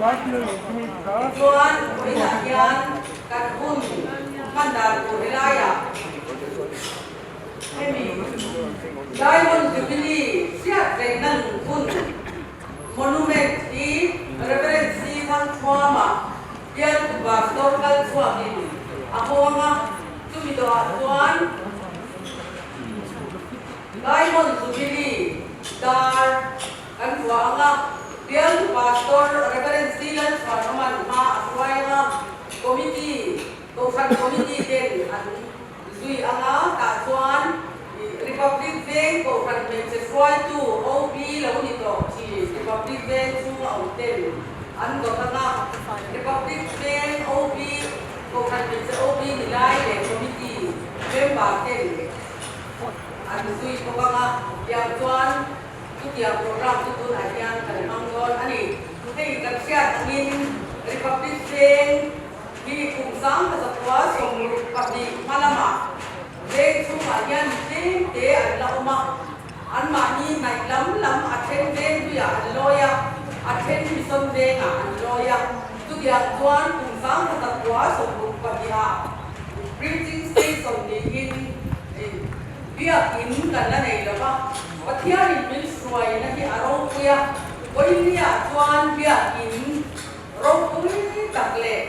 Tichuan, vawiinah hian kan hun hman dan tur helaiah hemi Diamond Jubilee hriat rengna lungphun, monument, hi Reverend C. Thangthuama bialtu pastor kal chhuakin a hawng a, chumi dawhah chuan Diamond Jubilee dar kan vuah ang a, bialtu pastor Reverend C. Lalchhuanawma'n hma a hruai ang a, committee, Kohhran committee ten an zui ang a, tah chuan Republic Veng Kohhran hmeichhe hruaitu OB lo ni tawh thin Republic Veng chhunga awm ten an dawt ang a, Republic Veng OB Kohhran hmeichhe OB ni lai leh committee member ten an zui bawk ang a, tiang chuan chutiang program chu tunah hian kan hmang dawn a ni. Hei kan hriat angin Republic Veng Hi kum 1962 hma lamah veng chhungah hian mi tlem te an la awm a, anmahni hnaih lam lam a then veng hluiah an lawi a, a then misawn vengah an lawi a. Chutiang chuan kum 1962 ah Preaching Station niin biakin kan la nei lo va, Pathianin min hruaina hi a ropui a, Vawinia chuan biakin Ropui tak leh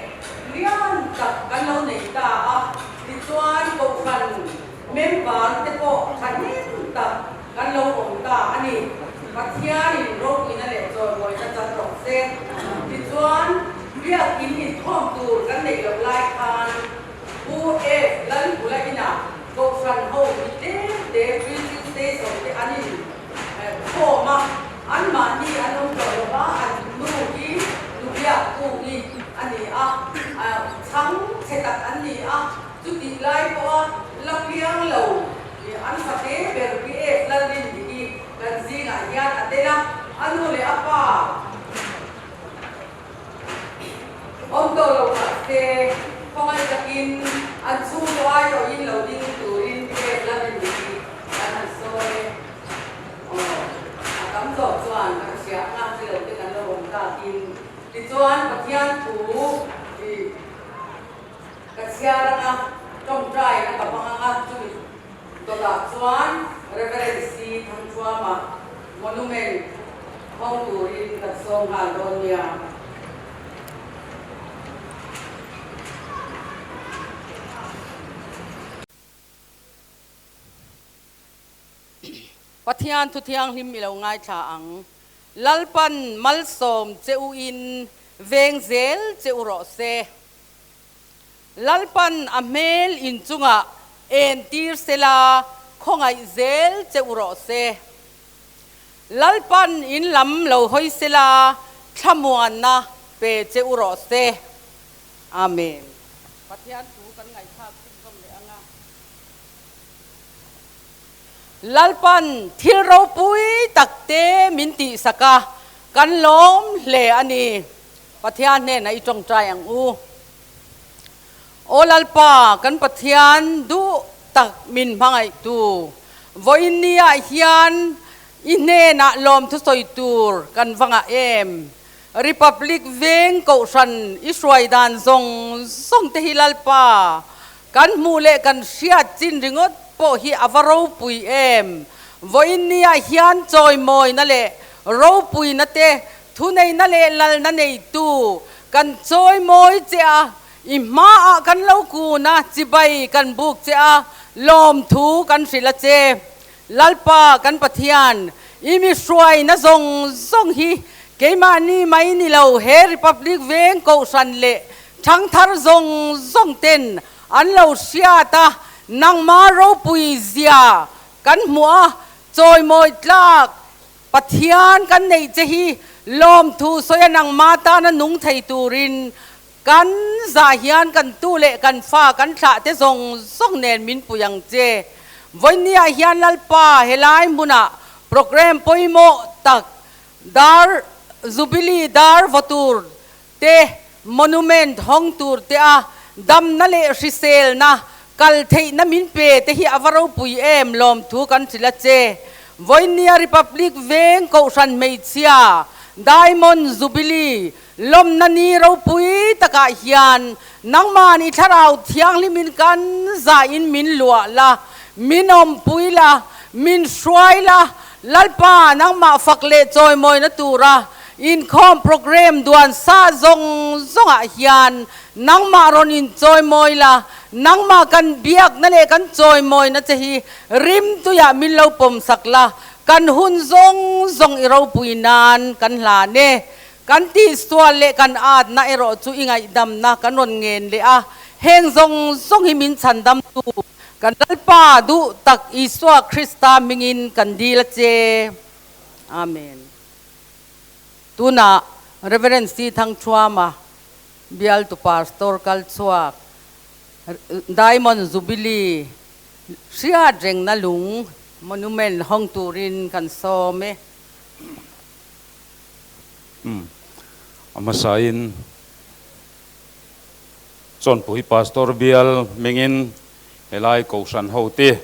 lian tak kan lo nei ta a, tichuan Kohhran member te pawh thahnem tak kan lo awm ta a ni. Pathianin ropuina leh chawimawina chan rawh se. Tichuan Biakin inkhawm tur kan neih loh lai khan Pu F. Lalbula inah Kohhran ho mi tlem te preaching station te an in khawm a, anmahni an awm tawh lo va, an nu hi nubiak kungi a ni a, chhang chhe tak an ni a, chutih lai pawha la piang lo an fate ber PF Lalrindiki kan zingah hian a tel a, a nu leh a pa awm tawh lo mah se khawngaih takin an chhungkaw aiawhin lo ding turin PF Lalrindiki kan han sawi e. Aw, a tam zawk chuan kan hria ang a, chilo te kan lo awm takin. Tichuan Pathian thu i ka chhiar ang a, tawngtai na ka hmang ang a, chumi dawtah chuan Reverend C. Thangthuama monument hawng turin kan sawm nghal dawn nia. Pathian thu thianghlim i lo ngaithla ang. Lalpan malsawm che u in veng zel che u rawh se. Lalpan a hmel in chungah entir sela khawngaih zel che u rawh se. Lalpan in lam lo hawi sela thlamuanna pe che u rawh se. Amen. Pathian thu kan ngaihthlak chhunzawm leh ang a. Lalpan thil ropui tak te min tihsak a, kan lawm hle a ni. Pathian hnenah i tawngtai ang u. Aw Lalpa, kan Pathian duh tak min hmangaihtu, vawiinniah hian i hnenah lawmthu sawi tur kan va ngah em? Republic veng kohhran i hruai dan zawng zawng te hi Lalpa kan hmuh leh kan hriat chin ringawt pawh hi a va ropui em. Vawiinniah hian chawimawina leh ropuina te, thuneina leh lalna neitu kan chawimawi che a, i hmaah kan lo kun a, chibai kan buk che a, lawmthu kan hrilh a che. Lalpa kan Pathian, i mi hruaina zawng zawng hi keimahni mai ni lo, he Republic veng kohhran leh thangthar zawng zawng ten an lo hriat a, nangmah ropui zia kan hmuh a, chawimawi tlak Pathian kan neih che hi lawmthu sawi a nangmah tana nung thei turin Kan zah hian kan tu leh kan fa kan thlah te zawng zawng nen min pui ang che. Vawinia hian Lalpa helai hmunah programme pawimawh tak dar Jubilee dar vaw tur te, monument hawng tur te a damna leh hriselna kal theihna min pe te hi a va ropui em lawmthu kan hrilh a che. Vawinia Republic Veng Kohhran Hmeichhia Diamond Jubilee. Lawmna ni ropui takah hian nangmahni Thlarau Thianghlimin kan zahin min luah la, min awmpui la, min hruai la, Lalpa nangmah fak leh chawimawina tura inkhawm programme duan sa zawng zawngah hian nangmah rawn inchawimawi la, nangmah kan biakna leh kan chawimawina che hi rimtuiah min lo pawmsak la, kan hun zawng zawng i ropui nan kan hlan e. Kan tihsual leh kan atna erawh chu i ngaihdamna kan rawn ngen leh a, heng zawng zawng hi min chhandamtu kan Lalpa duh tak Isua Krista hmingin kan dil a che. Amen. Tunah Reverend C. Thangthuama, Bialtu Pastor kal chhuak, Diamond Jubilee hriat rengna lung, monument, hawng turin kan sawm e. Umm a hmasain Chawnpui Pastor bial hmingin helai Kohhran hote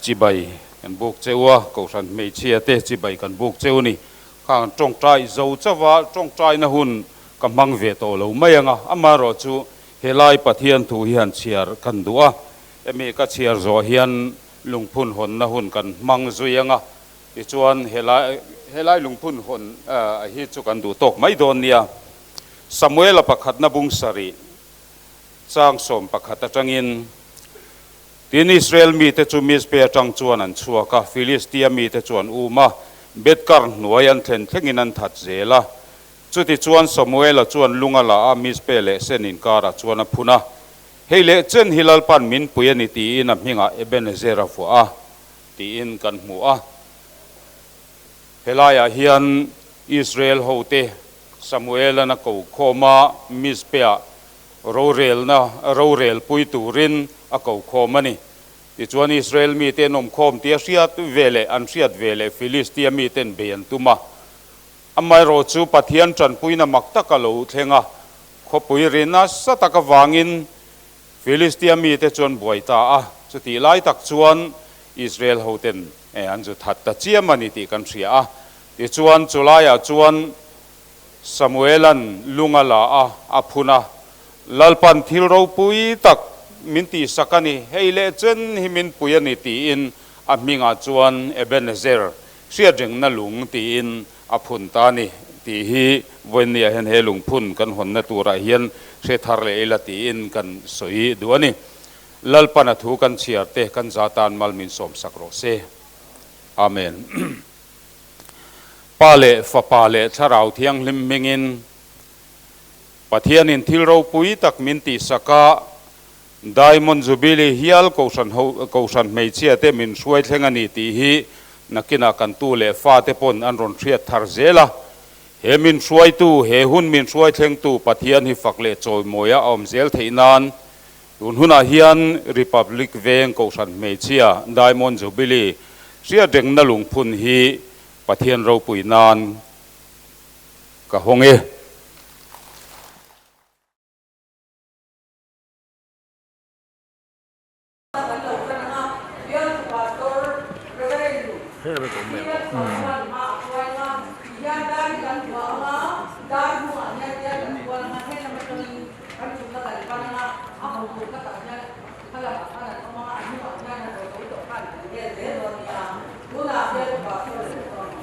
chibai kan buk cheu a, Kohhran hmeichhia te chibai kan buk cheu ni. Khang tawngtai zo chauha tawngtaina hun ka hmang ve tawh lo mai ang a, amaherawh chu helai Pathian thu hi han chhiar kan duh a, hemi ka chhiar zawh hian lungphun hawnna hun kan hmang zui ang a, Tichuan, helai helai lungphun hawn hi chu kan duh tawk mai dawn nia. Samuela pakhatna bung sarih chang 11 atangin, Tin, Israel mite chu Mizpe atang chuan an chhuak a, Filistia mite chu an um a, Beth-kar hnuai an thlen thlengin an that zel a. Chutichuan Samuela chuan lung a la a, Mizpe leh Sen inkarah chuan a phun a. Hei leh chen hi Lalpan min pui a ni tiin a hmingah Ebenezer a vuah a. Tiin kan hmu a. Helaiah hian Israel hote Samuelan a ko khawm a, Mizpeah rorelna rorelpui turin a ko khawm a ni. Tichuan Israel mite an awm khawm tia hriat veleh an hriat veleh Filistia miten bei an tum a. Amaherawh chu Pathian tanpuina mak tak a lo thleng a, khawpui ri nasa tak avangin Filistia mite chuan buai ta a, chutih lai tak chuan Israel hoten an zu that ta chiam a ni tih kan hria a. Tichuan, chu laiah chuan Samuelan lung a la a, a phun a, Lalpan thil ropui tak min tihsak a ni, hei leh chen hi min pui a ni tiin a hmingah chuan Ebenezer, hriatrengna lung tiin a phun ta a ni tih hi vawiinniah hian he lungphun kan hawnna turah hian hre thar leh ila tiin kan sawi duh a ni. Lalpan a thu kan chhiar te kan za tan mal min sawmsak rawh se. Amen. Pa leh Fapa leh Thlarau Thianghlim hmingin Pathianin thil ropui tak min tihsak a, Diamond Jubilee hial Kohhran ho Kohhran hmeichhia te min hruai thleng a ni tih hi nakinah kan tu leh fa te pawn an rawn hriat thar zel a. He min hruaitu, he hun min hruai thlengtu Pathian hi fak leh chawimawi a awm zel theih nan tun hunah hian Republic Veng Kohhran hmeichhia Diamond Jubilee hriatrengna lungphun hi Pathian ropui nan ka hawng e. Kan lo tan ang a, Bialtu Pastor Reverend Steven Chuan hma a hruai ang a, tihian dar hi kan hmuh ang a, dar hnungah hian tial kan kual ang a, he lam atangin kan tumna kan pan ang a, a ho tur takah hian hma lamah khan an awm ang a, a hnungah hian a zo zo tawh khan kan vel zel dawn a nia, tunah Bialtu Pastor leh Pastor ang.